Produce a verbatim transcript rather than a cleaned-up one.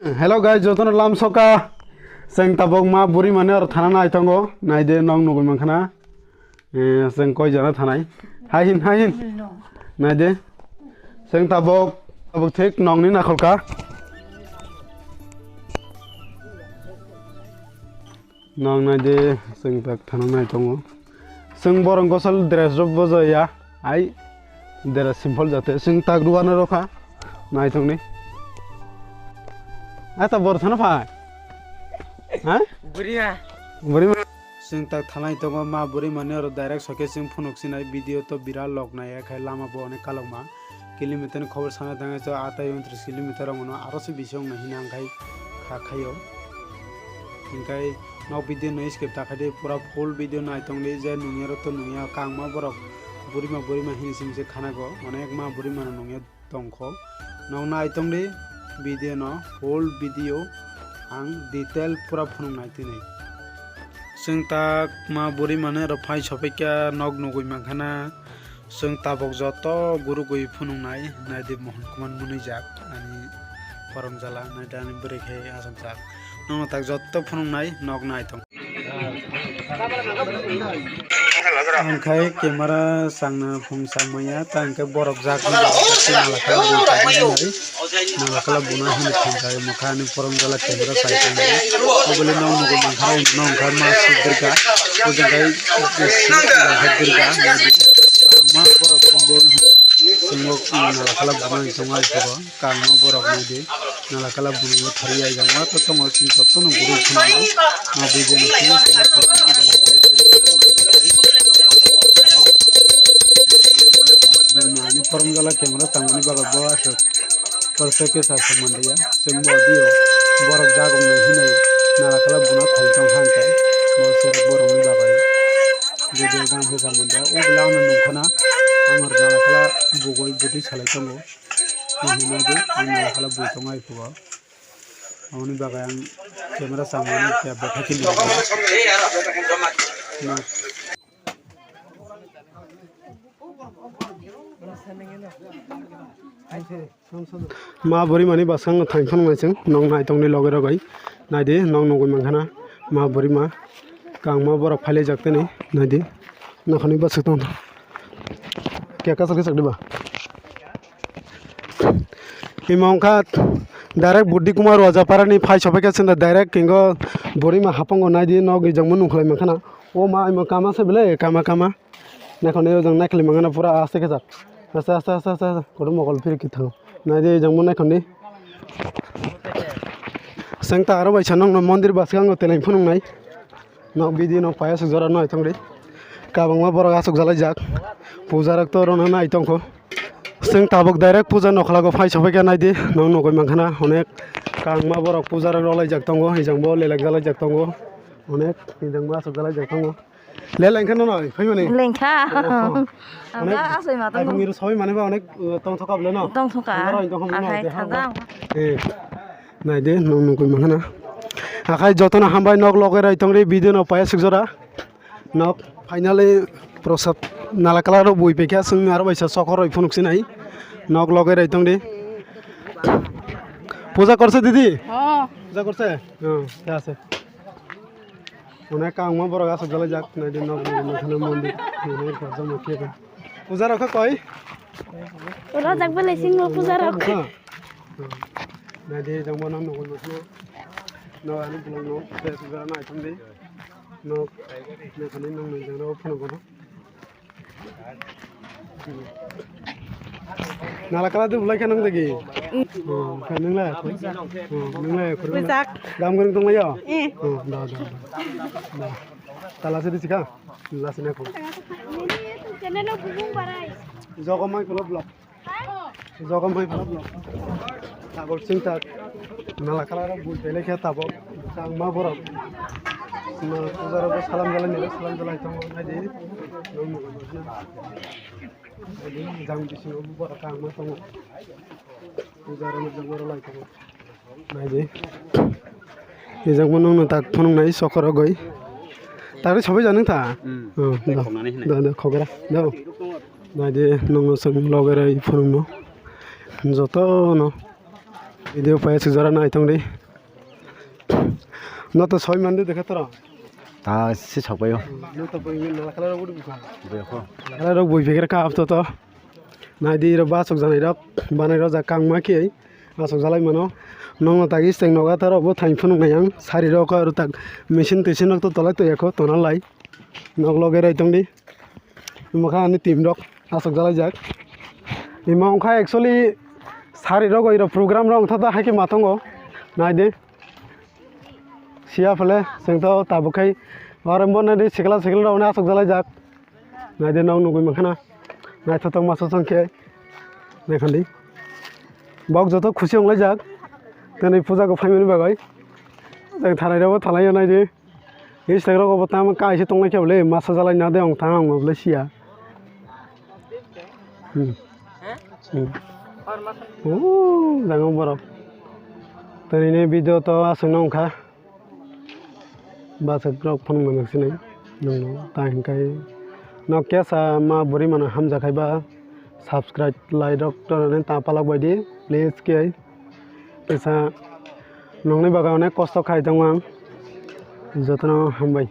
Hello guys, jotono lamsoka. Chwng tabok ma buri mane oro thana nai tongo. Naide nok nugwi mankha na. Eh, chwng koi jana thanai. Hai hin, hai hin. Naide. Chwng tabok, tabok thik nokni nakholka. Nang naide chwng tak thana nai tongo. Chwng borok gosal dress rok bojaya. Ai dress simple jate. Chwng tak ruana rokha. Nai tongni. Ai ta bor thana phai. Ha? Buriya. Buri ma. Chwng tak thalai tongo ma buri mani oro direct soke chwng phunuk sinai video to viral log nai khai lama bo onek kalokma. Kilometer ni khobor sana thangwi chwng atai untris kilometer rok mano aro se bisi wng nai hwnwi ang khai kha khaio. Hingkai nok video no skip ta khaidi pura full video nai tongdi je nungya rok to nungya kangma borok burima burima hini simi se khanago onek ma burima no nungya tongkho. Nok nai tongdi video no full video ang detail pura phunuk nai tini. Chwng tak ma burima no oro phai sopikha nok nugwi mankha na. Chwng tabok joto gurugwi phunuknai, naidi Mohon Kumar mwnwijak ani poromjala, naidi ani bwrwi khe achomjak. Nono tak joto phunuknai, nok nai tong. Ang khai camera changna phung chang manya, ta hwnkhe borok jak nalakala buna hini thangkai, mokha ani poromjala camera sai tongmani. Obole nok nugwi mankha, nok wngkha ma Sibirga, o jaga Sibirga, ma borok bo chwng nalakala buna tongma sabo, kangma borok naidi, nalakala buna thari ya, ma to tongo chwng jotono guru phunuknai, ma video no phunuknai. Ani poromjala camera tangmani bagwi bo aswk. Korsai khe sa samani ya. Chwng bo dio borok jagongnai hinwi nalakala buna thai tong kha hwnkhe bo serak borokni bagwi video gam khe samani ya. O bwla ano nungkha na amar nalakala bugwi bwtwi salai tongo. Hinwi di ang nalakala bui tongo ai phugo. Aboni bagwi ang camera samani khe bwthai khe nungkha. Ma bwrwi mani bwskango thang phano naising nok nai tongdi loge rogwi naidi nok nugwi mankha na ma bwrwi ma kangma borok phailaijak tini naidi nokhani bwswk tong khe kasak kasak diba imo wngkha direct Buddi Kumar Rajapara ni phai sopai khe chwngno direct kingo bwrwi ma haphang o naidi nok rijak mani nukhlai mankha na o ma imo kama se bele kama kama. Naikon ni ojang naikli mangana pura aste khe jak. Aste, aste, aste, aste, aste. Kotor mokol phiri kithango. Naidi ejang mo naikon ni. Seng ta aro bai sanang no mondir bwskango teleng phunung nai. Nok bidi nok paya suk jora noi tongri. Kabangma borok asuk jalai jak. Puja rok to rona nai tongkho. Seng tabuk direct puja nokhla go phai sopai khe naidi. Nok nogoi mangkhana onek kangma borok puja rok rolai jak tongo. Ejang bo lelek jalai jak tongo. Onek ejang bo asuk jalai jak tongo. Le lengkha no noi, phai mani. Lengkha. Oh, oh. Ang onek asai ma tong. Akhung iru sawi mani ba onek, uh, tong thoka bole no. Tong thoka. Aro tong thoka. Akhai thajang. Eh. Nai de, nong nong koi mangana. Akhai jotono hambai nok loge rai tong re video no paya sik jora. Nok finally prosad nala kala ro bui pekha sung aro bai sa sokor roi phunuk sinai. Nok loge rai tong de. Puja korse didi? Oh. Puja korse? Oh, ya se. Onek kangma borok asuk jalai jak, naidi nok nugwi mankha na mondir, onek kosom khe. Puja rok kha koi? Rojak belai singmo puja rok. Naidi jangbo nok nugwi mankha na. Nok ani bolong no, bes puja rok nai thang di. Nok, naikha ni nok nai jang rok phano kono. Nala kala de bulai kha nang dagi. Mm. Oh, kha nang la. Oh, nang la khuru. Bujak. Dam goreng tong layo. Eh. Oh, da, da, da. Da. Tala se di chika. La se na ko. Channel o bubung barai. Jogo mai ko vlog. Jogo mai ko vlog. Tabok sing tak. Nala kala ro bul pele khe tabok. Kangma borok. Na puja rok salam jalai ni salam jalai tong nai di. Jang bisingo borok kangma tongo. Puja rok jang borok lai tongo. Nai di. Ejang bo nongno tak phunuk nai sokoro goi. Tari sobai jani ta? Hmm. Oh, da. Khoknani hinai. Da, da, khokra. Da. Nai di nongno song logerai phunukno. Jotono. Video pai aswk jora nai tong di. No to soi mande dekha toro. Ta si sok bayo. No to bai nala kala rok bukha. Bayo ko. Kala rok bui pikir ka apto to. Nai di ro ba sok janai rok banai rok ja kang ma ki. Asok jalai mano. Nongno tagi steng noga taro bo thain phunuk nai ang. Sari rok aro tak machine twi sinok to tolai to yakho tona lai. Nok loge rai tong di. Mokha ani team rok asok jalai jak. Ima ongkha actually sari rok oi rok program rok ongtha ta hai khe ma tongo. Nai di. Siya phale seng to tabuk khai. Aro bo nai di sikla sikla rok asok jalai jak. Nai di nok nugui mankha na. Naithotok masa song khe. Nai khandi. Bok joto khusi ong lai jak. Tini puja go phaimani bagwi. Jeng thalai rok bo thalai nai di. Instagram rok bo tamo kai se tong lai khe bole masa jalai na de ong thang ong bole siya. Hmm. Hmm. Oh, jang ong borok. Tini ni video to aswk no ong kha. Bachak rok phone manwk sinai nwngno ta hinkai nok kesa ma bwrwi mano hamjakhai ba subscribe like rok torani ta palak baidi please khe kisa nwngni bagwi onek kosto khai tongo ang jotono hambai.